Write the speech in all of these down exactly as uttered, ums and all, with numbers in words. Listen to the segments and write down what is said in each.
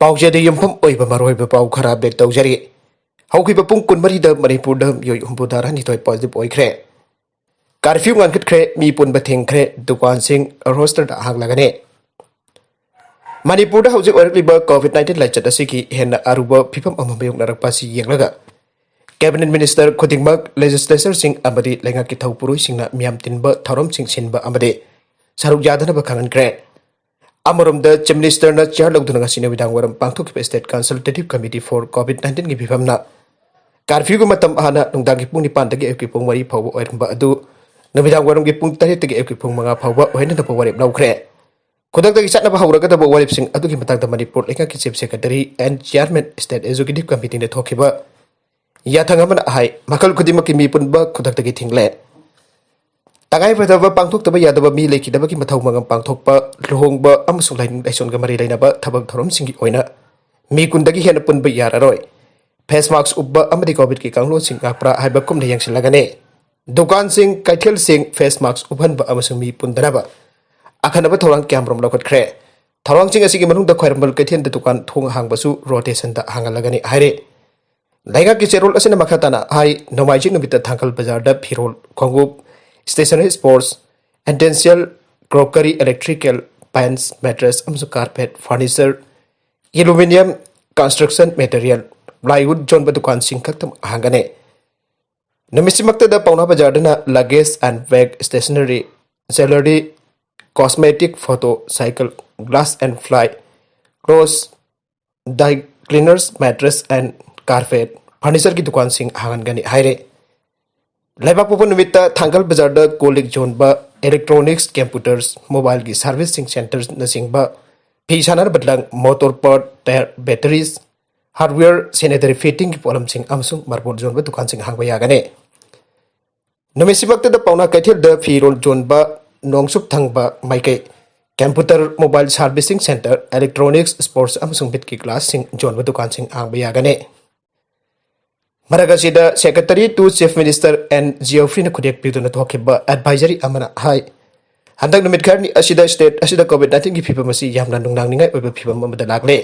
ꯄꯥꯎꯆꯦꯗ ꯌꯨꯝꯐꯝ ꯑꯣꯏꯕ ꯃꯔꯨꯑꯣꯏꯕ ꯄꯥꯎ ꯈꯔ ꯕ꯭ꯔꯦꯛ ꯇꯧꯖꯔꯤ꯫ ꯍꯧꯈꯤꯕ ꯄꯨꯡ ꯀꯨꯟꯃꯔꯤꯗ ꯃꯅꯤꯄꯨꯔꯗ ꯃꯤꯑꯣꯏ ꯍꯨꯝꯐꯨꯇꯔꯥꯅꯤꯊꯣꯏ ꯄꯣꯖꯤꯇꯤꯚ ꯑꯣꯏꯈ꯭ꯔꯦ꯫ ꯀꯥꯔꯐ꯭ꯌꯨ ꯉꯥꯟꯈꯠꯈ꯭ꯔꯦ, ꯃꯤ ꯄꯨꯟꯕ ꯊꯤꯡꯈ꯭ꯔꯦ, ꯗꯨꯀꯥꯟꯁꯤꯡ ꯔꯣꯁꯇꯔꯗ ꯍꯥꯡꯂꯒꯅꯤ꯫ ꯃꯅꯤꯄꯨꯔꯗ ꯍꯧꯖꯤꯛ ꯑꯣꯏꯔꯛꯂꯤꯕ ꯀꯣꯚꯤꯗ ꯅꯥꯏꯟꯇꯤꯟ ꯂꯥꯏꯆꯠ ꯑꯁꯤꯒꯤ ꯍꯦꯟꯅ ꯑꯔꯨꯕ ꯐꯤꯕꯝ ꯑꯃ ꯃꯥꯌꯣꯛꯅꯔꯛꯄ ꯑꯁꯤ ꯌꯦꯡꯂꯒ, ꯀꯦꯕꯤꯅꯦꯠ ꯃꯤꯅꯤꯁꯇꯔ ꯈꯨꯗꯤꯡꯃꯛ, ꯂꯦꯖꯤꯁꯂꯦꯆꯔꯁꯤꯡ ꯑꯃꯗꯤ ꯂꯩꯉꯥꯛꯀꯤ ꯊꯧ ꯄꯨꯔꯣꯏꯁꯤꯡꯅ ꯃꯤꯌꯥꯝ ꯇꯤꯟꯕ ꯊꯧꯔꯝꯁꯤꯡ ꯁꯤꯟꯕ ꯑꯃꯗꯤ ꯁꯔꯨꯛ ꯌꯥꯗꯅꯕ ꯈꯪꯍꯟꯈ꯭ꯔꯦ꯫ ꯑꯃꯔꯣꯝꯗ, ꯆꯤꯐ ꯃꯤꯅꯤꯁꯇꯔꯅ ꯆꯤꯌꯥꯔ ꯂꯧꯗꯨꯅ ꯉꯁꯤ ꯅꯨꯃꯤꯗꯥꯡ ꯋꯥꯏꯔꯝ ꯄꯥꯡꯊꯣꯛꯈꯤꯕ State Consultative Committee for COVID nineteenꯒꯤ ꯐꯤꯕꯝꯅ ꯀꯥꯔꯐ꯭ꯌꯨꯒꯤ ꯃꯇꯝ ꯍꯥꯟꯅ ꯅꯨꯡꯗꯥꯡꯒꯤ ꯄꯨꯡ ꯅꯤꯄꯥꯟꯗꯒꯤ ꯑꯌꯨꯛꯀꯤ ꯄꯨꯡ ꯃꯔꯤ ꯐꯥꯎꯕ ꯑꯣꯏꯔꯝꯕ ꯑꯗꯨ ꯅꯨꯃꯤꯗꯥꯡ ꯋꯥꯏꯔꯝꯒꯤ ꯄꯨꯡ ꯇꯔꯦꯠꯇꯒꯤ ꯑꯌꯨꯛꯀꯤ ꯄꯨꯡ ꯃꯉꯥ ꯐꯥꯎꯕ ꯑꯣꯏꯍꯟꯅꯅꯕ ꯋꯥꯔꯦꯞ ꯂꯧꯈ꯭ꯔꯦ꯫ ꯈꯨꯗꯛꯇꯒꯤ ꯆꯠꯅꯕ ꯍꯧꯔꯒꯗꯕ ꯋꯥꯔꯦꯞꯁꯤꯡ ꯑꯗꯨꯒꯤ ꯃꯇꯥꯡꯗ ꯃꯅꯤꯄꯨꯔ ꯂꯩꯉꯥꯛꯀꯤ Chief Secretary and Chairman State Executive Committeeꯅ ꯊꯣꯛꯈꯤꯕ ꯌꯥꯊꯪ ꯑꯃꯅ ꯍꯥꯏ, ꯃꯈꯜ ꯈꯨꯗꯤꯡꯃꯛꯀꯤ ꯃꯤ ꯄꯨꯟꯕ ꯈꯨꯗꯛꯇꯒꯤ ꯊꯤꯡꯂꯦ꯫ ꯇꯉꯥꯏꯐꯗꯕ ꯄꯥꯡꯊꯣꯛꯇꯕ ꯌꯥꯗꯕ ꯃꯤ ꯂꯩꯈꯤꯗꯕꯒꯤ ꯃꯊꯧ ꯃꯉꯝ ꯄꯥꯡꯊꯣꯛꯄ, ꯂꯨꯍꯣꯡꯕ ꯑꯃꯁꯨꯡ ꯂꯥꯏꯅꯤꯡ ꯂꯥꯏꯁꯣꯟꯒ ꯃꯔꯤ ꯂꯩꯅꯕ ꯊꯕꯛ ꯊꯧꯔꯝꯁꯤꯡꯒꯤ ꯑꯣꯏꯅ ꯃꯤ ꯀꯨꯟꯗꯒꯤ ꯍꯦꯟꯅ ꯄꯨꯟꯕ ꯌꯥꯔꯔꯣꯏ꯫ ꯐꯦꯁ ꯃꯥꯁꯛ ꯎꯞꯄ ꯑꯃꯗꯤ ꯀꯣꯚꯤꯗꯀꯤ ꯀꯥꯡꯂꯣꯟꯁꯤꯡ ꯉꯥꯛꯄ꯭ꯔꯥ ꯍꯥꯏꯕ ꯀꯨꯞꯅ ꯌꯦꯡꯁꯤꯜꯂꯒꯅꯤ꯫ ꯗꯨꯀꯥꯟꯁꯤꯡ, ꯀꯩꯊꯦꯜꯁꯤꯡ ꯐꯦꯁ ꯃꯥꯁꯛ ꯎꯞꯍꯟꯕ ꯑꯃꯁꯨꯡ ꯃꯤ ꯄꯨꯟꯗꯅꯕ ꯑꯈꯟꯅꯕ ꯊꯧꯔꯥꯡ ꯀꯌꯥꯃꯔꯨꯝ ꯂꯧꯈꯠꯈ꯭ꯔꯦ꯫ ꯊꯧꯔꯥꯡꯁꯤꯡ ꯑꯁꯤꯒꯤ ꯃꯅꯨꯡꯗ ꯈ꯭ꯋꯥꯏꯔꯝꯕꯟ ꯀꯩꯊꯦꯜꯗ ꯗꯨꯀꯥꯟ ꯊꯣꯡ ꯍꯥꯡꯕꯁꯨ ꯔꯣꯇꯦꯁꯟꯗ ꯍꯥꯡꯍꯜꯂꯒꯅꯤ ꯍꯥꯏꯔꯦ꯫ ꯂꯩꯉꯥꯛꯀꯤ ꯆꯦꯔꯣꯜ ꯑꯁꯤꯅ ꯃꯈꯥ ꯇꯥꯅ ꯍꯥꯏ, ꯅꯣꯡꯃꯥꯏꯖꯤꯡ ꯅꯨꯃꯤꯠꯇ ꯊꯥꯡꯒꯜ ꯕꯖꯥꯔꯗ ꯐꯤꯔꯣꯜ, ꯈꯣꯡꯎꯞ, stationery, sports, utensil, crockery, electrical, bench, mattress ꯑꯃꯁꯨꯡ carpet, furniture, aluminium, construction material, plywood ꯌꯣꯟꯕ ꯗꯨꯀꯥꯟꯁꯤꯡ ꯈꯛꯇꯃꯛ ꯍꯥꯡꯒꯅꯤ꯫ ꯅꯨꯃꯤꯠꯁꯤꯃꯛꯇꯗ ꯄꯥꯎꯅꯥ ꯕꯖꯥꯔꯗꯅ luggage and bag, stationery, jewellery, cosmetic, photo, cycle, glass and fly, clothes, dry cleaners, mattress and carpet, furnitureꯒꯤ ꯗꯨꯀꯥꯟꯁꯤꯡ ꯍꯥꯡꯍꯟꯒꯅꯤ ꯍꯥꯏꯔꯦ꯫ ꯂꯩꯕꯥꯛꯄꯣꯛꯄ ꯅꯨꯃꯤꯠꯇ ꯊꯥꯡꯒꯜ ꯕꯖꯥꯔꯗ ꯀꯣꯜ ꯂꯤꯛ ꯌꯣꯟꯕ, electronics, computers, mobileꯒꯤ servicing centreꯅꯆꯤꯡꯕ, ꯐꯤ ꯁꯥꯟꯅꯅꯕ ꯂꯪ, motor part, tyre, batteries, hardware, sanitary fittingꯒꯤ ꯄꯣꯠꯂꯝꯁꯤꯡ ꯑꯃꯁꯨꯡ marble ꯌꯣꯟꯕ ꯗꯨꯀꯥꯟꯁꯤꯡ ꯍꯥꯡꯕ ꯌꯥꯒꯅꯤ꯫ ꯅꯨꯃꯤꯠꯁꯤꯃꯛꯇꯗ ꯄꯥꯎꯅꯥ ꯀꯩꯊꯦꯜꯗ ꯐꯤꯔꯣꯜ ꯌꯣꯟꯕ, ꯅꯣꯡꯆꯨꯞ ꯊꯪꯕ ꯃꯥꯏꯀꯩ, computer, mobile servicing centre, electronics, sports ꯑꯃꯁꯨꯡ ꯃꯤꯠꯀꯤ glassꯁꯤꯡ ꯌꯣꯟꯕ ꯗꯨꯀꯥꯟꯁꯤꯡ ꯍꯥꯡꯕ ꯌꯥꯒꯅꯤ꯫ ꯃꯔꯛ ꯑꯁꯤꯗ, Secretary to Chief Minister N ꯖꯤꯑꯣꯐ꯭ꯔꯤꯅ ꯈꯨꯗꯦꯛ ꯄꯤꯗꯨꯅ ꯊꯣꯛꯈꯤꯕ advisory ꯑꯃꯅ ꯍꯥꯏ, ꯍꯟꯗꯛ ꯅꯨꯃꯤꯠ ꯈꯔꯅꯤ ꯑꯁꯤꯗ state ꯑꯁꯤꯗ COVID nineteenꯒꯤ ꯐꯤꯕꯝ ꯑꯁꯤ ꯌꯥꯝꯅ ꯅꯨꯡꯅꯥꯡꯅꯤꯡꯉꯥꯏ ꯑꯣꯏꯕ ꯐꯤꯕꯝ ꯑꯃꯗ ꯂꯥꯛꯂꯦ꯫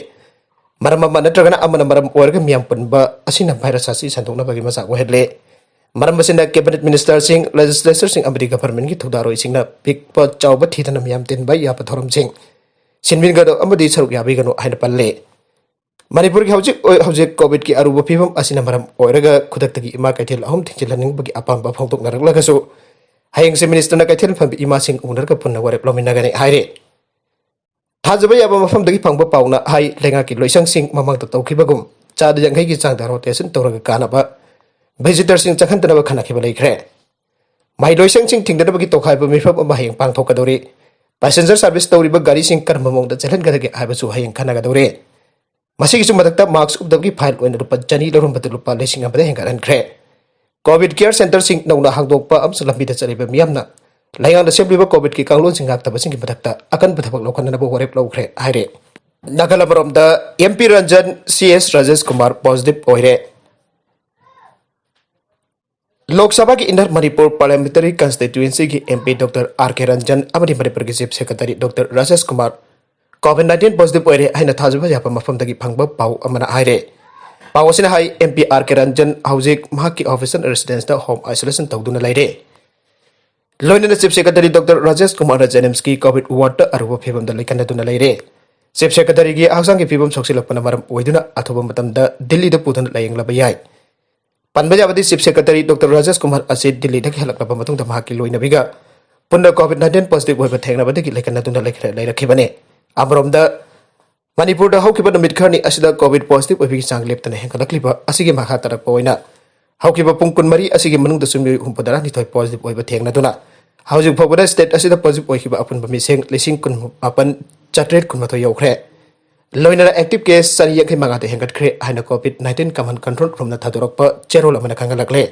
ꯃꯔꯝ ꯑꯃ ꯅꯠꯇ꯭ꯔꯒꯅ ꯑꯃꯅ ꯃꯔꯝ ꯑꯣꯏꯔꯒ ꯃꯤꯌꯥꯝ ꯄꯨꯟꯕ ꯑꯁꯤꯅ ꯚꯥꯏꯔꯁ ꯑꯁꯤ ꯁꯟꯗꯣꯛꯅꯕꯒꯤ ꯃꯆꯥꯛ ꯑꯣꯏꯍꯜꯂꯦ꯫ ꯃꯔꯝ ꯑꯁꯤꯅ ꯀꯦꯕꯤꯅꯦꯠ ꯃꯤꯅꯤꯁꯇꯔꯁꯤꯡ, ꯂꯦꯖꯤꯁꯂꯦꯆꯔꯁꯤꯡ ꯑꯃꯗꯤ ꯒꯚꯔꯟꯃꯦꯟꯠꯀꯤ ꯊꯧꯗꯥꯔꯣꯏꯁꯤꯡꯅ ꯄꯤꯛꯄ ꯆꯥꯎꯕ ꯊꯤꯗꯅ ꯃꯤꯌꯥꯝ ꯇꯤꯟꯕ ꯌꯥꯕ ꯊꯧꯔꯝꯁꯤꯡ ꯁꯤꯟꯕꯤꯒꯅꯨ ꯑꯃꯗꯤ ꯁꯔꯨꯛ ꯌꯥꯕꯤꯒꯅꯨ ꯍꯥꯏꯅ ꯄꯜꯂꯤ꯫ ꯃꯅꯤꯄꯨꯔꯒꯤ ꯍꯧꯖꯤꯛ ꯑꯣꯏ-, ꯍꯧꯖꯤꯛ ꯀꯣꯚꯤꯗꯀꯤ ꯑꯔꯨꯕ ꯐꯤꯕꯝ ꯑꯁꯤꯅ ꯃꯔꯝ ꯑꯣꯏꯔꯒ ꯈꯨꯗꯛꯇꯒꯤ ꯏꯃꯥ ꯀꯩꯊꯦꯜ ꯑꯍꯨꯝ ꯊꯤꯡꯖꯤꯜꯍꯟꯅꯤꯡꯕꯒꯤ ꯑꯄꯥꯝꯕ ꯐꯣꯡꯗꯣꯛꯅꯔꯛꯂꯒꯁꯨ, ꯍꯌꯦꯡꯁꯦ ꯃꯤꯅꯤꯁꯇꯔꯅ ꯀꯩꯊꯦꯜ ꯐꯝꯕꯤ ꯏꯃꯥꯁꯤꯡ ꯎꯅꯔꯒ ꯄꯨꯟꯅ ꯋꯥꯔꯦꯞ ꯂꯧꯃꯤꯟꯅꯒꯅꯤ ꯍꯥꯏꯔꯤ꯫ ꯊꯥꯖꯕ ꯌꯥꯕ ꯃꯐꯝꯗꯒꯤ ꯐꯪꯕ ꯄꯥꯎꯅ ꯍꯥꯏ, ꯂꯩꯉꯥꯛꯀꯤ ꯂꯣꯏꯁꯪꯁꯤꯡ ꯃꯃꯥꯡꯗ ꯇꯧꯈꯤꯕꯒꯨꯝ ꯆꯥꯗ ꯌꯥꯡꯈꯩꯒꯤ ꯆꯥꯡꯗ ꯔꯣꯇꯦꯁꯟ ꯇꯧꯔꯒ ꯀꯥꯟꯅꯕ ꯚꯤꯖꯤꯇꯔꯁꯤꯡ ꯆꯪꯍꯟꯗꯅꯕ ꯈꯟꯅꯈꯤꯕ ꯂꯩꯈ꯭ꯔꯦ꯫ ꯃꯍꯩꯂꯣꯏꯁꯪꯁꯤꯡ ꯊꯤꯡꯗꯅꯕꯒꯤ ꯇꯧꯈꯥꯏꯕ ꯃꯤꯐꯝ ꯑꯃ ꯍꯌꯦꯡ ꯄꯥꯡꯊꯣꯛꯀꯗꯧꯔꯤ꯫ ꯄꯦꯁꯦꯟꯖꯔ ꯁꯥꯔꯚꯤꯁ ꯇꯧꯔꯤꯕ ꯒꯥꯔꯤꯁꯤꯡ ꯀꯔꯝꯕ ꯃꯑꯣꯡꯗ ꯆꯦꯜꯍꯟꯒꯗꯒꯦ ꯍꯥꯏꯕꯁꯨ ꯍꯌꯦꯡ ꯈꯟꯅꯒꯗꯧꯔꯤ꯫ ꯃꯁꯤꯒꯤꯁꯨ ꯃꯊꯛꯇ ꯃꯥꯛꯁ ꯎꯞꯇꯕꯒꯤ ꯐꯥꯏꯟ ꯑꯣꯏꯅ ꯂꯨꯄꯥ ꯆꯅꯤ ꯂꯧꯔꯝꯕꯗꯨ ꯂꯨꯄꯥ ꯂꯤꯁꯤꯡ ꯑꯃꯗ ꯍꯦꯟꯒꯠꯍꯟꯈ꯭ꯔꯦ꯫ ꯀꯣꯚꯤꯗ ꯀꯤꯌꯔ ꯁꯦꯟꯇꯔꯁꯤꯡ ꯅꯧꯅ ꯍꯥꯡꯗꯣꯛꯄ ꯑꯃꯁꯨꯡ ꯂꯝꯕꯤꯗ ꯆꯠꯂꯤꯕ ꯃꯤꯌꯥꯝꯅ ꯂꯩꯉꯥꯛꯅ ꯁꯦꯝꯂꯤꯕ ꯀꯣꯚꯤꯗꯀꯤ ꯀꯥꯡꯂꯣꯟꯁꯤꯡ ꯉꯥꯛꯇꯕꯁꯤꯡꯒꯤ ꯃꯊꯛꯇ ꯑꯀꯟꯕ ꯊꯕꯛ ꯂꯧꯈꯠꯅꯅꯕ ꯋꯥꯔꯦꯞ ꯂꯧꯈ꯭ꯔꯦ ꯍꯥꯏꯔꯦ꯫ ꯅꯥꯀꯜ ꯑꯃꯔꯣꯝꯗ, M P Ranjan, C S Rajesh Kumar positive ꯑꯣꯏꯔꯦ꯫ ꯂꯣꯛ ꯁꯚꯥꯒꯤ ꯏꯟꯅꯔ ꯃꯅꯤꯄꯨꯔ ꯄꯥꯔꯂꯤꯌꯥꯃꯦꯟꯇꯔꯤ ꯀꯟꯁꯇꯤꯇ꯭ꯌꯨꯑꯦꯟꯁꯤꯒꯤ M P doctor R K Ranjan ꯑꯃꯗꯤ ꯃꯅꯤꯄꯨꯔꯒꯤ chief secretary doctor Rajesh Kumar COVID nineteen positive ꯑꯣꯏꯔꯦ ꯍꯥꯏꯅ ꯊꯥꯖꯕ ꯌꯥꯕ ꯃꯐꯝꯗꯒꯤ ꯐꯪꯕ ꯄꯥꯎ ꯑꯃꯅ ꯍꯥꯏꯔꯦ꯫ ꯄꯥꯎ ꯑꯁꯤꯅ ꯍꯥꯏ, M P R K Ranjan ꯍꯧꯖꯤꯛ ꯃꯍꯥꯛꯀꯤ ꯑꯣꯐꯤꯁꯤꯌꯦꯜ ꯔꯦꯁꯤꯗꯦꯟꯁꯇ ꯍꯣꯝ ꯑꯥꯏꯁꯣꯂꯦꯁꯟ ꯇꯧꯗꯨꯅ ꯂꯩꯔꯦ꯫ ꯂꯣꯏꯅꯅ ꯆꯤꯐ ꯁꯦꯀ꯭ꯔꯦꯇꯔꯤ ꯗꯣꯛꯇꯔ ꯔꯥꯖꯦꯁ ꯀꯨꯃꯥꯔꯅ ꯖꯦꯅꯤꯝꯁꯀꯤ ꯀꯣꯚꯤꯗ ꯋꯥꯔꯗꯇ ꯑꯔꯨꯕ ꯐꯤꯕꯝꯗ ꯂꯩꯈꯠꯅꯗꯨꯅ ꯂꯩꯔꯦ꯫ ꯆꯤꯐ ꯁꯦꯀ꯭ꯔꯦꯇꯔꯤꯒꯤ ꯍꯛꯆꯥꯡꯒꯤ ꯐꯤꯕꯝ ꯁꯣꯛꯆꯤꯜꯂꯛꯄꯅ ꯃꯔꯝ ꯑꯣꯏꯗꯨꯅ ꯑꯊꯨꯕ ꯃꯇꯝꯗ ꯗꯤꯜꯂꯤꯗ ꯄꯨꯗꯨꯅ ꯂꯥꯌꯦꯡꯂꯕ ꯌꯥꯏ꯫ ꯄꯟꯕ ꯌꯥꯕꯗꯤ, chief secretary doctor Rajesh Kumar ꯑꯁꯤ ꯗꯤꯜꯂꯤꯗꯒꯤ ꯍꯜꯂꯛꯂꯕ ꯃꯇꯨꯡꯗ ꯃꯍꯥꯛꯀꯤ ꯂꯣꯏꯅꯕꯤꯒ ꯄꯨꯟꯅ ꯀꯣꯚꯤꯗ ꯅꯥꯏꯟꯇꯤꯟ ꯄꯣꯖꯤꯇꯤꯚ ꯑꯣꯏꯕ ꯊꯦꯡꯅꯕꯗꯒꯤ ꯂꯩꯈꯠꯅꯗꯨꯅ ꯂꯩꯈ꯭ꯔꯦ-, ꯂꯩꯔꯛꯈꯤꯕꯅꯤ꯫ ꯑꯃꯔꯣꯝꯗ, ꯃꯅꯤꯄꯨꯔꯗ ꯍꯧꯈꯤꯕ ꯅꯨꯃꯤꯠ ꯈꯔꯅꯤ ꯑꯁꯤꯗ ꯀꯣꯚꯤꯗ ꯄꯣꯖꯤꯇꯤꯚ ꯑꯣꯏꯕꯒꯤ ꯆꯥꯡ ꯂꯦꯞꯇꯅ ꯍꯦꯟꯒꯠꯂꯛꯂꯤꯕ ꯑꯁꯤꯒꯤ ꯃꯈꯥ ꯇꯥꯔꯛꯄ ꯑꯣꯏꯅ ꯍꯧꯈꯤꯕ ꯄꯨꯡ ꯀꯨꯟꯃꯔꯤ ꯑꯁꯤꯒꯤ ꯃꯅꯨꯡꯗꯁꯨ ꯃꯤꯑꯣꯏ ꯍꯨꯝꯐꯨꯇꯔꯥꯅꯤꯊꯣꯏ ꯄꯣꯖꯤꯇꯤꯚ ꯑꯣꯏꯕ ꯊꯦꯡꯅꯗꯨꯅ ꯍꯧꯖꯤꯛ ꯐꯥꯎꯕꯗ ꯁ꯭ꯇꯦꯠ ꯑꯁꯤꯗ ꯄꯣꯖꯤꯇꯤꯚ ꯑꯣꯏꯈꯤꯕ ꯑꯄꯨꯟꯕ ꯃꯤꯁꯤꯡ ꯂꯤꯁꯤꯡ ꯀꯨꯟ ꯃꯥꯄꯟ ꯆꯥꯇ꯭ꯔꯦꯠ ꯀꯨꯟꯃꯥꯊꯣꯏ ꯌꯧꯈ꯭ꯔꯦ꯫ ꯂꯣꯏꯅꯅ ꯑꯦꯛꯇꯤꯚ ꯀꯦꯁ ꯆꯅꯤ ꯌꯥꯡꯈꯩ ꯃꯉꯥꯗ ꯍꯦꯟꯒꯠꯈ꯭ꯔꯦ ꯍꯥꯏꯅ ꯀꯣꯚꯤꯗ ꯅꯥꯏꯟꯇꯤꯟ ꯀꯃꯥꯟ ꯀꯟꯇ꯭ꯔꯣꯜ ꯔꯨꯝꯅ ꯊꯥꯗꯣꯔꯛꯄ ꯆꯦꯔꯣꯜ ꯑꯃꯅ ꯈꯪꯍꯜꯂꯛꯂꯦ꯫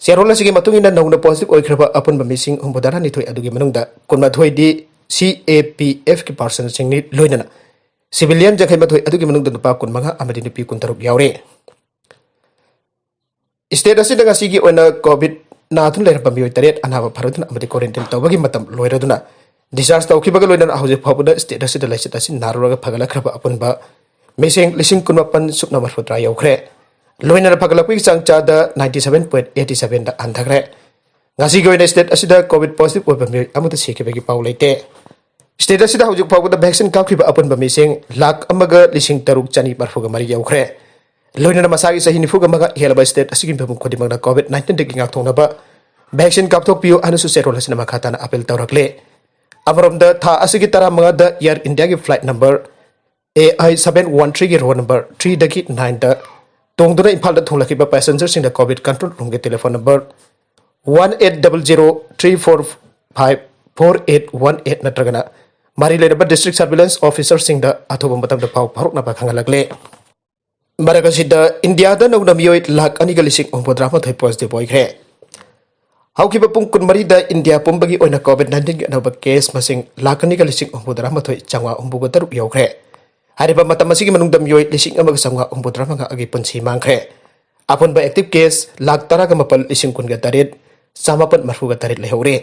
ꯆꯦꯔꯣꯜ ꯑꯁꯤꯒꯤ ꯃꯇꯨꯡ ꯏꯟꯅ ꯅꯧꯅ ꯄꯣꯖꯤꯇꯤꯚ ꯑꯣꯏꯈ꯭ꯔꯕ ꯑꯄꯨꯟꯕ ꯃꯤꯁꯤꯡ ꯍꯨꯝꯐꯨꯇꯔꯥꯅꯤꯊꯣꯏ ꯑꯗꯨꯒꯤ ꯃꯅꯨꯡꯗ ꯀꯨꯟꯃꯥꯊꯣꯏꯗꯤ ꯁꯤ ꯑꯦ ꯄꯤ ꯑꯦꯐꯀꯤ ꯄꯥꯔꯁꯟꯁꯤꯡꯅꯤ, ꯂꯣꯏꯅꯅ ꯁꯤꯚꯤꯂꯤꯌꯟ ꯌꯥꯡꯈꯩ ꯃꯥꯊꯣꯏ ꯑꯗꯨꯒꯤ ꯃꯅꯨꯡꯗ ꯅꯨꯄꯥ ꯀꯨꯟꯃꯉꯥ ꯑꯃꯗꯤ ꯅꯨꯄꯤ ꯀꯨꯟꯇꯔꯨꯛ ꯌꯥꯎꯔꯤ꯫ ꯁ꯭ꯇꯦꯠ ꯑꯁꯤꯗ ꯉꯁꯤꯒꯤ ꯑꯣꯏꯅ ꯀꯣꯚꯤꯗ ꯅꯥꯗꯨꯅ ꯂꯩꯔꯝꯕ ꯃꯤꯑꯣꯏ ꯇꯔꯦꯠ ꯑꯅꯥꯕ ꯐꯔꯗꯨꯅ ꯑꯃꯗꯤ ꯀ꯭ꯋꯥꯔꯦꯟꯇꯤꯟ ꯇꯧꯕꯒꯤ ꯃꯇꯝ ꯂꯣꯏꯔꯗꯨꯅ ꯗꯤꯁꯆꯥꯔꯖ ꯇꯧꯈꯤꯕꯒ ꯂꯣꯏꯅꯅ ꯍꯧꯖꯤꯛ ꯐꯥꯎꯕꯗ ꯁ꯭ꯇꯦꯠ ꯑꯁꯤꯗ ꯂꯥꯏꯆꯠ ꯑꯁꯤ ꯅꯥꯔꯨꯔꯒ ꯐꯒꯠꯂꯛꯈ꯭ꯔꯕ ꯑꯄꯨꯟꯕ ꯃꯤꯁꯤꯡ ꯂꯤꯁꯤꯡ ꯀꯨꯟꯃꯥꯄꯟ ꯁꯨꯞꯅ ꯃꯔꯤꯐꯨꯇꯔꯥ ꯌꯧꯈ꯭ꯔꯦ꯫ ꯂꯣꯏꯅꯅ ꯐꯒꯠꯂꯛꯄꯒꯤ ꯆꯥꯡ ꯆꯥꯗ ninety seven point eighty seven ꯗ ꯍꯟꯊꯈ꯭ꯔꯦ꯫ ꯉꯁꯤꯒꯤ ꯑꯣꯏꯅ state ꯑꯁꯤꯗ COVID positive ꯑꯣꯏꯕ ꯃꯤꯑꯣꯏ ꯑꯃꯠꯇ ꯁꯤꯈꯤꯕꯒꯤ ꯄꯥꯎ ꯂꯩꯇꯦ꯫ State ꯑꯁꯤꯗ ꯍꯧꯖꯤꯛ ꯐꯥꯎꯕꯗ vaccine ꯀꯥꯞꯈꯤꯕ ꯑꯄꯨꯟꯕ ꯃꯤꯁꯤꯡ ꯂꯥꯈ ꯑꯃꯒ ꯂꯤꯁꯤꯡ ꯇꯔꯨꯛ ꯆꯅꯤ ꯃꯔꯤꯐꯨꯒ ꯃꯔꯤ ꯌꯧꯈ꯭ꯔꯦ꯫ ꯂꯣꯏꯅꯅ ꯃꯁꯥꯒꯤ ꯆꯍꯤ ꯅꯤꯐꯨꯒ ꯃꯉꯥ ꯍꯦꯜꯂꯕ state ꯑꯁꯤꯒꯤ ꯃꯤꯄꯨꯝ ꯈꯨꯗꯤꯡꯃꯛꯅ COVID nineteenꯗꯒꯤ ꯉꯥꯛꯊꯣꯛꯅꯕ vaccine ꯀꯥꯞꯊꯣꯛꯄꯤꯌꯨ ꯍꯥꯏꯅꯁꯨ ꯆꯦꯔꯣꯜ ꯑꯁꯤꯅ ꯃꯈꯥ ꯇꯥꯅ appeal ꯇꯧꯔꯛꯂꯤ꯫ ꯑꯃꯔꯣꯝꯗ, ꯊꯥ ꯑꯁꯤꯒꯤ ꯇꯔꯥꯃꯉꯥꯗ Air Indiaꯒꯤ flight number A I seven one threeꯒꯤ row number threeꯗꯒꯤ nineꯗ ꯇꯣꯡꯗꯨꯅ ꯏꯝꯐꯥꯜꯗ ꯊꯨꯡꯂꯛꯈꯤꯕ passengerꯁꯤꯡꯗ COVID control roomꯒꯤ telephone number one eight double zero three four five four eight one eight ꯅꯠꯇ꯭ꯔꯒꯅ ꯃꯔꯤ ꯂꯩꯅꯕ district surveillance officerꯁꯤꯡꯗ ꯑꯊꯨꯕ ꯃꯇꯝꯗ ꯄꯥꯎ ꯐꯥꯎꯔꯛꯅꯕ ꯈꯪꯍꯜꯂꯛꯂꯦ꯫ ꯃꯔꯛ ꯑꯁꯤꯗ, ꯏꯟꯗꯤꯌꯥꯗ ꯅꯧꯅ ꯃꯤꯑꯣꯏ ꯂꯥꯈ ꯑꯅꯤꯒ ꯂꯤꯁꯤꯡ ꯍꯨꯝꯐꯨꯇꯔꯥ ꯃꯥꯊꯣꯏ positive ꯑꯣꯏꯈ꯭ꯔꯦ꯫ ꯍꯧꯈꯤꯕ ꯄꯨꯡ ꯀꯨꯟꯃꯔꯤꯗ ꯏꯟꯗꯤꯌꯥ ꯄꯨꯝꯕꯒꯤ ꯑꯣꯏꯅ COVID nineteenꯒꯤ ꯑꯅꯧꯕ case ꯃꯁꯤꯡ ꯂꯥꯈ ꯑꯅꯤꯒ ꯂꯤꯁꯤꯡ ꯍꯨꯝꯐꯨꯇꯔꯥ ꯃꯥꯊꯣꯏ ꯆꯥꯝꯃꯉꯥ ꯍꯨꯝꯐꯨꯒ ꯇꯔꯨꯛ ꯌꯧꯈ꯭ꯔꯦ꯫ ꯍꯥꯏꯔꯤꯕ ꯃꯇꯝ ꯑꯁꯤꯒꯤ ꯃꯅꯨꯡꯗ ꯃꯤꯑꯣꯏ ꯂꯤꯁꯤꯡ ꯑꯃꯒ ꯆꯥꯝꯃꯉꯥ ꯍꯨꯝꯐꯨꯇꯔꯥ ꯃꯉꯥꯒꯤ ꯄꯨꯟꯁꯤ ꯃꯥꯡꯈ꯭ꯔꯦ꯫ ꯑꯄꯨꯟꯕ active case ꯂꯥꯈ ꯇꯔꯥꯒ ꯃꯥꯄꯜ ꯂꯤꯁꯤꯡ ꯀꯨꯟꯒ ꯇꯔꯦꯠ ꯆꯥꯃꯥꯄꯜ ꯃꯔꯤꯐꯨꯒ ꯇꯔꯦꯠ ꯂꯩꯍꯧꯔꯦ꯫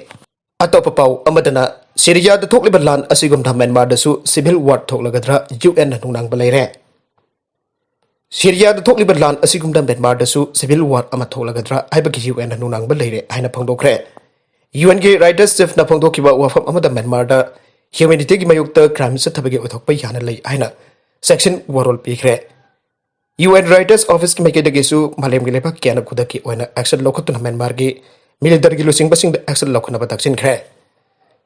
ꯑꯇꯣꯞꯄ ꯄꯥꯎ ꯑꯃꯗꯅ, ꯁꯤꯔꯤꯌꯥꯗ ꯊꯣꯛꯂꯤꯕ ꯂꯥꯟ ꯑꯁꯤꯒꯨꯝꯅ ꯃ꯭ꯌꯥꯟꯃꯥꯔꯗꯁꯨ civil war ꯊꯣꯛꯂꯒꯗ꯭ꯔꯥ UNꯅ ꯅꯨꯡꯅꯥꯡꯕ ꯂꯩꯔꯦ꯫ ꯁꯤꯔꯤꯌꯥꯗ ꯊꯣꯛꯂꯤꯕ ꯂꯥꯟ ꯑꯁꯤꯒꯨꯝꯅ ꯃ꯭ꯌꯥꯟꯃꯥꯔꯗꯁꯨ civil war ꯑꯃ ꯊꯣꯛꯂꯒꯗ꯭ꯔꯥ ꯍꯥꯏꯕꯒꯤ UNꯅ ꯅꯨꯡꯅꯥꯡꯕ ꯂꯩꯔꯦ ꯍꯥꯏꯅ ꯐꯣꯡꯗꯣꯛꯈ꯭ꯔꯦ꯫ UNꯒꯤ Writers Chiefꯅ ꯐꯣꯡꯗꯣꯛꯈꯤꯕ ꯋꯥꯐꯝ ꯑꯃꯗ ꯃ꯭ꯌꯥꯟꯃꯥꯔꯗ humanityꯒꯤ ꯃꯥꯌꯣꯛꯇ crime ꯆꯠꯊꯕꯒꯤ ꯑꯣꯏꯊꯣꯛꯄ ꯌꯥꯅ ꯂꯩ ꯍꯥꯏꯅ ꯁꯦꯛꯁꯟ ꯋꯥꯔꯣꯜ ꯄꯤꯈ꯭ꯔꯦ꯫ UN Writers Officeꯀꯤ ꯃꯥꯏꯀꯩꯗꯒꯤꯁꯨ ꯃꯥꯂꯦꯝꯒꯤ ꯂꯩꯕꯥꯛ ꯀꯌꯥꯅ ꯈꯨꯗꯛꯀꯤ ꯑꯣꯏꯅ action ꯂꯧꯈꯠꯇꯨꯅ ꯃ꯭ꯌꯥꯟꯃꯥꯔꯒꯤ militaryꯒꯤ ꯂꯨꯆꯤꯡꯕꯁꯤꯡꯗ action ꯂꯧꯈꯠꯅꯕ ꯇꯛꯁꯤꯟꯈ꯭ꯔꯦ꯫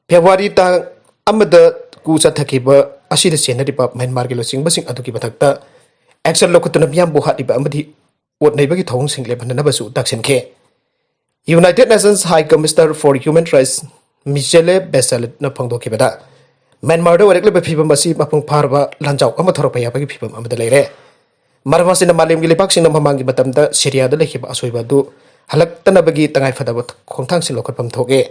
ꯐꯦꯕ꯭ꯔꯨꯋꯥꯔꯤ ꯇꯥꯡ ꯑꯃꯗ coup ꯆꯠꯊꯈꯤꯕ ꯑꯁꯤꯗ ꯆꯦꯟꯅꯔꯤꯕ ꯃ꯭ꯌꯥꯟꯃꯥꯔꯒꯤ ꯂꯨꯆꯤꯡꯕꯁꯤꯡ ꯑꯗꯨꯒꯤ ꯃꯊꯛꯇ action ꯂꯧꯈꯠꯇꯨꯅ ꯃꯤꯌꯥꯝꯕꯨ ꯍꯥꯠꯂꯤꯕ ꯑꯃꯗꯤ ꯑꯣꯠ ꯅꯩꯕꯒꯤ ꯊꯧꯑꯣꯡꯁꯤꯡ ꯂꯦꯞꯍꯟꯅꯅꯕꯁꯨ ꯇꯛꯁꯤꯟꯈꯤ꯫ United Nations High Commissioner for Human Rights Michelle Bacheletꯅ ꯐꯣꯡꯗꯣꯛꯈꯤꯕꯗ, ꯃ꯭ꯌꯥꯟꯃꯥꯔꯗ ꯑꯣꯏꯔꯛꯂꯤꯕ ꯐꯤꯕꯝ ꯑꯁꯤ ꯃꯄꯨꯡ ꯐꯥꯔꯕ ꯂꯥꯟꯖꯥꯎ ꯑꯃ ꯊꯣꯔꯛꯄ ꯌꯥꯕꯒꯤ ꯐꯤꯕꯝ ꯑꯃꯗ ꯂꯩꯔꯦ꯫ ꯃꯔꯝ ꯑꯁꯤꯅ ꯃꯥꯂꯦꯝꯒꯤ ꯂꯩꯕꯥꯛꯁꯤꯡꯅ ꯃꯃꯥꯡꯒꯤ ꯃꯇꯝꯗ ꯁꯤꯔꯤꯌꯥꯗ ꯂꯩꯈꯤꯕ ꯑꯁꯣꯏꯕ ꯑꯗꯨ ꯍꯜꯂꯛꯇꯅꯕꯒꯤ ꯇꯉꯥꯏꯐꯗꯕ ꯈꯣꯡꯊꯥꯡꯁꯤꯡ ꯂꯧꯈꯠꯐꯝ ꯊꯣꯛꯏ꯫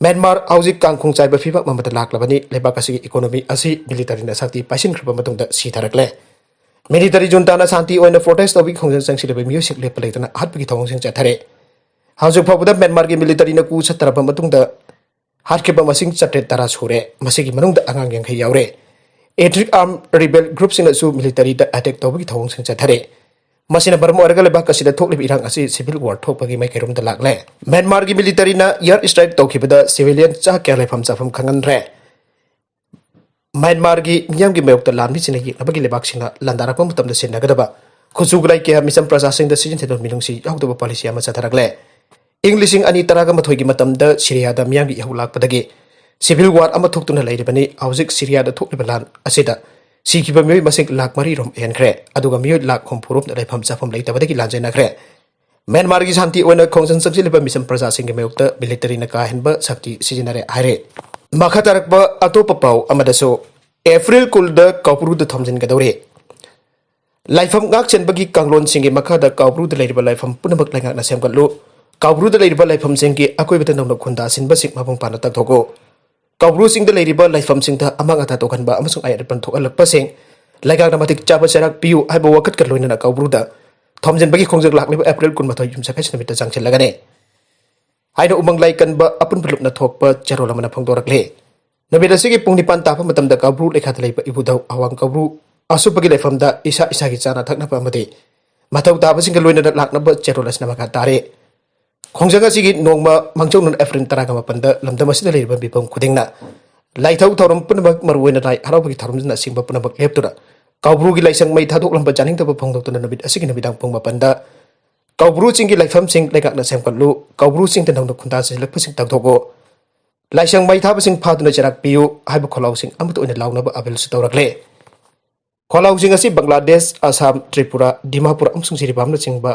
ꯃ꯭ꯌꯥꯟꯃꯥꯔ ꯍꯧꯖꯤꯛ ꯀꯥꯡꯈꯣꯡ ꯆꯥꯏꯕ ꯐꯤꯕꯝ ꯑꯃꯗ ꯂꯥꯛꯂꯕꯅꯤ꯫ ꯂꯩꯕꯥꯛ ꯑꯁꯤꯒꯤ economy ꯑꯁꯤ militaryꯅ ꯁꯛꯇꯤ ꯄꯥꯏꯁꯤꯟꯈ꯭ꯔꯕ ꯃꯇꯨꯡꯗ ꯁꯤꯊꯔꯛꯂꯦ꯫ Military juntaꯅ ꯁꯥꯟꯇꯤ ꯑꯣꯏꯅ protest ꯇꯧꯕꯒꯤ ꯈꯣꯡꯖꯪ ꯆꯪꯁꯤꯜꯂꯤꯕ ꯃꯤꯑꯣꯏꯁꯤꯡ ꯂꯦꯞꯄ ꯂꯩꯇꯅ ꯍꯥꯠꯄꯒꯤ ꯊꯧꯑꯣꯡꯁꯤꯡ ꯆꯠꯊꯔꯦ꯫ ꯍꯧꯖꯤꯛ ꯐꯥꯎꯕꯗ ꯃ꯭ꯌꯥꯟꯃꯥꯔꯒꯤ militaryꯅ coup ꯆꯠꯊꯔꯕ ꯃꯇꯨꯡꯗ ꯍꯥꯠꯈꯤꯕ ꯃꯁꯤꯡ ꯆꯥꯇ꯭ꯔꯦꯠ ꯇꯔꯥ ꯁꯨꯔꯦ꯫ ꯃꯁꯤꯒꯤ ꯃꯅꯨꯡꯗ ꯑꯉꯥꯡ ꯌꯥꯡꯈꯩ ꯌꯥꯎꯔꯦ꯫ ꯑꯦꯊꯅꯤꯛ ꯑꯥꯔꯝ ꯔꯤꯕꯦꯜ ꯒ꯭ꯔꯨꯞꯁꯤꯡꯅꯁꯨ ꯃꯤꯂꯤꯇꯔꯤꯗ ꯑꯦꯇꯦꯛ ꯇꯧꯕꯒꯤ ꯊꯧꯑꯣꯡꯁꯤꯡ ꯆꯠꯊꯔꯤ꯫ ꯃꯁꯤꯅ ꯃꯔꯝ ꯑꯣꯏꯔꯒ ꯂꯩꯕꯥꯛ ꯑꯁꯤꯗ ꯊꯣꯛꯂꯤꯕ ꯏꯔꯥꯡ ꯑꯁꯤ ꯁꯤꯚꯤꯜ ꯋꯥꯔ ꯊꯣꯛꯄꯒꯤ ꯃꯥꯏꯀꯩꯔꯣꯝꯗ ꯂꯥꯛꯂꯦ꯫ ꯃ꯭ꯌꯥꯟꯃꯥꯔꯒꯤ ꯃꯤꯂꯤꯇꯔꯤꯅ ꯏꯌꯥꯔ ꯁ꯭ꯇ꯭ꯔꯥꯏꯛ ꯇꯧꯈꯤꯕꯗ ꯁꯤꯚꯤꯂꯤꯌꯟ ꯆꯥ ꯀꯌꯥ ꯂꯩꯐꯝ ꯆꯥꯐꯝ ꯈꯪꯍꯟꯗ꯭ꯔꯦ꯫ ꯃ꯭ꯌꯥꯟꯃꯥꯔꯒꯤ ꯃꯤꯌꯥꯝꯒꯤ ꯃꯥꯌꯣꯛꯇ ꯂꯥꯟꯃꯤꯁꯤꯡꯅ ꯌꯦꯛꯅꯕꯒꯤ ꯂꯩꯕꯥꯛꯁꯤꯡꯅ ꯂꯥꯟꯗꯥꯔꯛꯄ ꯃꯇꯝꯗ ꯁꯤꯖꯤꯟꯅꯒꯗꯕ ꯈꯨꯠꯁꯨ ꯈꯨꯠꯂꯥꯏ ꯀꯌꯥ ꯃꯤꯆꯝ ꯄ꯭ꯔꯖꯥꯁꯤꯡꯗ ꯁꯤꯖꯤꯟꯅꯗꯕ ꯃꯤꯅꯨꯡꯁꯤ ꯌꯥꯎꯗꯕ ꯄꯣꯂꯤꯁꯤ ꯑꯃ ꯆꯠꯊꯔꯛꯂꯦ꯫ ꯏꯪ ꯂꯤꯁꯤꯡ ꯑꯅꯤ ꯇꯔꯥꯒ ꯃꯥꯊꯣꯏꯒꯤ ꯃꯇꯝꯗ ꯁꯤꯔꯤꯌꯥꯗ ꯃꯤꯌꯥꯝꯒꯤ ꯏꯍꯧ ꯂꯥꯛꯄꯗꯒꯤ ꯁꯤꯚꯤꯜ ꯋꯥꯔ ꯑꯃ ꯊꯣꯛꯇꯨꯅ ꯂꯩꯔꯤꯕꯅꯤ꯫ ꯍꯧꯖꯤꯛ ꯁꯤꯔꯤꯌꯥꯗ ꯊꯣꯛꯂꯤꯕ ꯂꯥꯟ ꯑꯁꯤꯗ ꯁꯤꯈꯤꯕ ꯃꯤꯑꯣꯏ ꯃꯁꯤꯡ ꯂꯥꯈ ꯃꯔꯤ ꯔꯣꯝ ꯍꯦꯟꯈ꯭ꯔꯦ, ꯑꯗꯨꯒ ꯃꯤꯑꯣꯏ ꯂꯥꯈ ꯍꯨꯝꯐꯨ ꯔꯣꯝꯅ ꯂꯩꯐꯝ ꯆꯥꯐꯝ ꯂꯩꯇꯕꯗꯒꯤ ꯂꯥꯟꯖꯦꯟꯅꯈ꯭ꯔꯦ꯫ ꯃ꯭ꯌꯥꯟꯃꯥꯔꯒꯤ ꯁꯥꯟꯇꯤ ꯑꯣꯏꯅ ꯈꯣꯡꯖꯪ ꯆꯪꯁꯤꯜꯂꯤꯕ ꯃꯤꯆꯝ ꯄ꯭ꯔꯖꯥꯁꯤꯡꯒꯤ ꯃꯥꯌꯣꯛꯇ ꯃꯤꯂꯤꯇꯔꯤꯅ ꯀꯥ ꯍꯦꯟꯕ ꯁꯛꯇꯤ ꯁꯤꯖꯤꯟꯅꯔꯦ ꯍꯥꯏꯔꯦ꯫ ꯃꯈꯥ ꯇꯥꯔꯛꯄ ꯑꯇꯣꯞꯄ ꯄꯥꯎ ꯑꯃꯗꯁꯨ, ꯑꯦꯄ꯭ꯔꯤꯜ ꯀꯨꯟꯗ ꯀꯧꯕ꯭ꯔꯨꯗ ꯊꯣꯝꯖꯤꯟꯒꯗꯧꯔꯤ꯫ ꯂꯥꯏꯐꯝ ꯉꯥꯛ ꯁꯦꯟꯕꯒꯤ ꯀꯥꯡꯂꯣꯟꯁꯤꯡꯒꯤ ꯃꯈꯥꯗ ꯀꯧꯕ꯭ꯔꯨꯗ ꯂꯩꯔꯤꯕ ꯂꯥꯏꯐꯝ ꯄꯨꯝꯅꯃꯛ ꯂꯩꯉꯥꯛꯅ ꯁꯦꯝꯒꯠꯂꯨ꯫ ꯀꯧꯕ꯭ꯔꯨꯗ ꯂꯩꯔꯤꯕ ꯂꯥꯏꯐꯝꯁꯤꯡꯒꯤ ꯑꯀꯣꯏꯕꯗ ꯅꯧꯅ ꯈꯨꯟꯗꯥ ꯁꯤꯟꯕꯁꯤꯡ ꯃꯄꯨꯡ ꯐꯥꯅ ꯇꯥꯛꯊꯣꯛꯎ꯫ ꯀꯧꯕ꯭ꯔꯨ ꯆꯤꯡꯗ ꯂꯩꯔꯤꯕ ꯂꯥꯏꯐꯝꯁꯤꯡꯗ ꯑꯃꯥꯡ ꯑꯇꯥ ꯇꯣꯛꯍꯟꯕ ꯑꯃꯁꯨꯡ ꯑꯌꯦꯠ ꯑꯄꯟ ꯊꯣꯛꯍꯜꯂꯛꯄꯁꯤꯡ ꯂꯩꯉꯥꯛꯅ ꯃꯇꯤꯛ ꯆꯥꯕ ꯆꯩꯔꯥꯛ ꯄꯤꯌꯨ ꯍꯥꯏꯕ ꯋꯥꯀꯠꯀ ꯂꯣꯏꯅꯅ ꯀꯧꯕ꯭ꯔꯨꯗ ꯊꯣꯝꯖꯤꯟꯕꯒꯤ ꯈꯣꯡꯖꯪ ꯂꯥꯛꯂꯤꯕ ꯑꯦꯄ꯭ꯔꯤꯜ ꯀꯨꯟꯃꯥꯊꯣꯏ ꯌꯨꯝꯁꯀꯩꯁ ꯅꯨꯃꯤꯠꯇ ꯆꯪꯁꯤꯜꯂꯒꯅꯤ ꯍꯥꯏꯅ ꯎꯃꯪ ꯂꯥꯏ ꯀꯟꯕ ꯑꯄꯨꯟꯕ ꯂꯨꯞꯅ ꯊꯣꯛꯄ ꯆꯦꯔꯣꯜ ꯑꯃꯅ ꯐꯣꯡꯗꯣꯔꯛꯂꯤ꯫ ꯅꯨꯃꯤꯠ ꯑꯁꯤꯒꯤ ꯄꯨꯡ ꯅꯤꯄꯥꯟ ꯇꯥꯕ ꯃꯇꯝꯗ ꯀꯧꯕ꯭ꯔꯨ ꯂꯩꯈꯥꯗ ꯂꯩꯕ ꯏꯕꯨꯙꯧ ꯑꯋꯥꯡ ꯀꯧꯕ꯭ꯔꯨ ꯑꯁꯨꯞꯄꯒꯤ ꯂꯩꯐꯝꯗ ꯏꯁꯥ ꯏꯁꯥꯒꯤ ꯆꯥꯅ ꯊꯛꯅꯕ ꯑꯃꯗꯤ ꯃꯊꯧ ꯇꯥꯕꯁꯤꯡꯒ ꯂꯣꯏꯅꯅ ꯂꯥꯛꯅꯕ ꯆꯦꯔꯣꯜ ꯑꯁꯤꯅ ꯃꯈꯥ ꯇꯥꯔꯤ꯫ ꯈꯣꯡꯖꯪ ꯑꯁꯤꯒꯤ ꯅꯣꯡꯃ ꯃꯥꯡꯖꯧꯅꯅ ꯑꯦꯄ꯭ꯔꯤꯜ ꯇꯔꯥꯒ ꯃꯥꯄꯟꯗ ꯂꯝꯗꯝ ꯑꯁꯤꯗ ꯂꯩꯔꯤꯕ ꯃꯤꯄꯨꯝ ꯈꯨꯗꯤꯡꯅ ꯂꯥꯏꯊꯧ ꯊꯧꯔꯝ ꯄꯨꯝꯅꯃꯛ, ꯃꯔꯨꯑꯣꯏꯅ ꯂꯥꯏ ꯍꯔꯥꯎꯕꯒꯤ ꯊꯧꯔꯝꯁꯤꯡꯅꯆꯤꯡꯕ ꯄꯨꯝꯅꯃꯛ ꯂꯦꯞꯇꯨꯅ ꯀꯧꯕ꯭ꯔꯨꯒꯤ ꯂꯥꯏꯁꯪ ꯃꯩ ꯊꯥꯗꯣꯛꯂꯝꯕ ꯆꯥꯅꯤꯡꯗꯕ ꯐꯣꯡꯗꯣꯛꯇꯨꯅ ꯅꯨꯃꯤꯠ ꯑꯁꯤꯒꯤ ꯅꯨꯃꯤꯗꯥꯡ ꯄꯨꯡ ꯃꯥꯄꯟꯗ ꯀꯧꯕ꯭ꯔꯨ ꯆꯤꯡꯒꯤ ꯂꯥꯏꯐꯝꯁꯤꯡ ꯂꯩꯉꯥꯛꯅ ꯁꯦꯝꯒꯠꯂꯨ, ꯀꯧꯕ꯭ꯔꯨ ꯆꯤꯡꯗ ꯅꯧꯅ ꯈꯨꯟꯗꯥ ꯆꯦꯜꯂꯛꯄꯁꯤꯡ ꯇꯧꯊꯣꯛꯎ, ꯂꯥꯏꯁꯪ ꯃꯩ ꯊꯥꯕꯁꯤꯡ ꯐꯥꯗꯨꯅ ꯆꯩꯔꯥꯛ ꯄꯤꯌꯨ ꯍꯥꯏꯕ ꯈꯣꯜꯂꯥꯎꯁꯤꯡ ꯑꯃꯠꯇ ꯑꯣꯏꯅ ꯂꯥꯎꯅꯕ ꯑꯥꯕꯦꯜꯁꯨ ꯇꯧꯔꯛꯂꯦ꯫ ꯈꯣꯜꯂꯥꯎꯁꯤꯡ ꯑꯁꯤ ꯕꯪꯒ꯭ꯂꯥꯗꯦꯁ, ꯑꯁꯥꯝ, ꯇ꯭ꯔꯤꯄꯨꯔꯥ, ꯗꯤꯃꯥꯄꯨꯔ ꯑꯃꯁꯨꯡ ꯖꯤꯔꯤꯕꯥꯝꯅꯆꯤꯡꯕ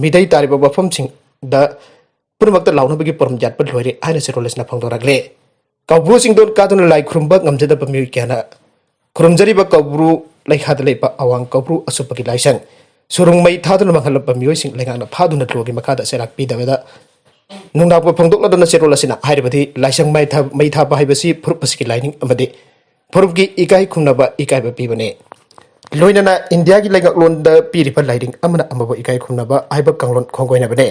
ꯃꯤꯗꯩ ꯇꯥꯔꯤꯕ ꯃꯐꯝꯁꯤꯡꯗ ꯄꯨꯝꯅꯃꯛꯇ ꯂꯥꯎꯅꯕꯒꯤ ꯄꯣꯔꯝ ꯌꯥꯠꯄ ꯂꯣꯏꯔꯦ ꯍꯥꯏꯅ ꯆꯦꯔꯣꯜ ꯑꯁꯤꯅ ꯐꯣꯡꯗꯣꯔꯛꯂꯦ꯫ ꯀꯧꯕ꯭ꯔꯨ ꯆꯤꯡꯗꯣꯟ ꯀꯥꯗꯨꯅ ꯂꯥꯏ ꯈꯨꯔꯨꯝꯕ ꯉꯝꯖꯗꯕ ꯃꯤꯑꯣꯏ ꯀꯌꯥꯅ ꯈꯨꯔꯨꯝꯖꯔꯤꯕ ꯀꯧꯕ꯭ꯔꯨ ꯂꯩꯈꯥꯗ ꯂꯩꯕ ꯑꯋꯥꯡ ꯀꯧꯕ꯭ꯔꯨ ꯑꯁꯨꯞꯄꯒꯤ ꯂꯥꯏꯁꯪ ꯁꯨꯔꯨꯡ ꯃꯩ ꯊꯥꯗꯨꯅ ꯃꯥꯡꯍꯜꯂꯛꯄ ꯃꯤꯑꯣꯏꯁꯤꯡ ꯂꯩꯉꯥꯛꯅ ꯐꯥꯗꯨꯅ ꯂꯣꯒꯤ ꯃꯈꯥꯗ ꯆꯩꯔꯥꯛ ꯄꯤꯗꯕꯗ ꯅꯨꯡꯅꯥꯡꯄ ꯐꯣꯡꯗꯣꯛꯂꯗꯨꯅ ꯆꯦꯔꯣꯜ ꯑꯁꯤꯅ ꯍꯥꯏꯔꯤꯕꯗꯤ ꯂꯥꯏꯁꯪ ꯃꯩ ꯊꯥ-, ꯃꯩ ꯊꯥꯕ ꯍꯥꯏꯕꯁꯤ ꯐꯨꯔꯨꯞ ꯑꯁꯤꯒꯤ ꯂꯥꯏꯅꯤꯡ ꯑꯃꯗꯤ ꯐꯨꯔꯨꯞꯀꯤ ꯏꯀꯥꯏ ꯈꯨꯝꯅꯕ ꯏꯀꯥꯏꯕ ꯄꯤꯕꯅꯤ꯫ ꯂꯣꯏꯅꯅ ꯏꯟꯗꯤꯌꯥꯒꯤ ꯂꯩꯉꯥꯛꯂꯣꯟꯗ ꯄꯤꯔꯤꯕ ꯂꯥꯏꯔꯤꯛ ꯑꯃꯅ ꯑꯃꯕꯨ ꯏꯀꯥꯏ ꯈꯨꯝꯅꯕ ꯍꯥꯏꯕ ꯀꯥꯡꯂꯣꯟ ꯈꯣꯡꯒꯣꯏꯅꯕꯅꯤ꯫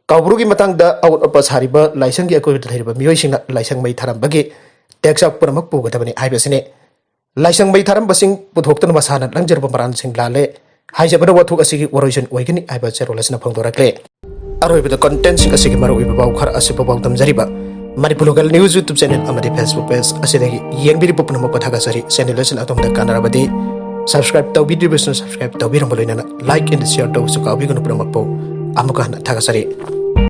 ꯀꯧꯕ꯭ꯔꯨꯒꯤ ꯃꯇꯥꯡꯗ ꯑꯋꯥꯠ ꯑꯄꯥ ꯁꯥꯔꯤꯕ ꯂꯥꯏꯁꯪꯒꯤ ꯑꯀꯣꯏꯕꯗ ꯂꯩꯔꯤꯕ ꯃꯤꯑꯣꯏꯁꯤꯡꯅ ꯂꯥꯏꯁꯪ ꯃꯩ ꯊꯥꯔꯝꯕꯒꯤ ꯇꯦꯛꯆꯥꯛ ꯄꯨꯝꯅꯃꯛ ꯄꯨꯒꯗꯕꯅꯤ ꯍꯥꯏꯕꯁꯤꯅꯤ꯫ ꯂꯥꯏꯁꯪ ꯃꯩ ꯊꯥꯔꯝꯕꯁꯤꯡ ꯄꯨꯊꯣꯛꯇꯨꯅ ꯃꯁꯥꯅ ꯂꯪꯖꯔꯨꯕ ꯃꯔꯥꯜꯁꯤꯡ ꯂꯥꯜꯂꯦ ꯍꯥꯏꯖꯕꯅ ꯋꯥꯊꯣꯛ ꯑꯁꯤꯒꯤ ꯋꯥꯔꯣꯏꯁꯤꯟ ꯑꯣꯏꯒꯅꯤ ꯍꯥꯏꯕ ꯆꯦꯔꯣꯜ ꯑꯁꯤꯅ ꯐꯣꯡꯗꯣꯔꯛꯂꯦ꯫ ꯑꯔꯣꯏꯕꯗ ꯀꯟꯇꯦꯟꯁꯤꯡ ꯑꯁꯤꯒꯤ ꯃꯔꯨꯑꯣꯏꯕ ꯄꯥꯎ ꯈꯔ ꯑꯁꯤ ꯄꯥꯎꯗꯝꯖꯔꯤꯕ Manipur local news YouTube channel ꯑꯃꯗꯤ ꯐꯦꯁꯕꯨꯛ ꯄꯦꯖ ꯑꯁꯤꯗꯒꯤ ꯌꯦꯡꯕꯤꯔꯤꯕ ꯄꯨꯝꯅꯃꯛꯄꯨ ꯊꯥꯒꯠꯆꯔꯤ꯫ ꯆꯦꯅꯦꯜ ꯑꯁꯤꯅ ꯑꯗꯣꯝꯗ ꯀꯥꯟꯅꯔꯕꯗꯤ ꯁꯕꯁꯀ꯭ꯔꯥꯏꯕ ꯇꯧꯕꯤꯗ꯭ꯔꯤꯕꯁꯤꯡꯅ ꯁꯕꯁꯀ꯭ꯔꯥꯏꯕ ꯇꯧꯕꯤꯔꯝꯕ ꯂꯣꯏꯅꯅ ꯂꯥꯏꯛ ꯑꯦꯟ ꯁꯤꯌꯔ ꯇꯧꯕꯁꯨ ꯀꯥꯎꯕꯤꯒꯅꯨ꯫ ꯄꯨꯝꯅꯃꯛꯄꯨ ꯑꯃꯨꯛꯀ ꯍꯟꯅ ꯊꯥꯒꯠꯆꯔꯤ꯫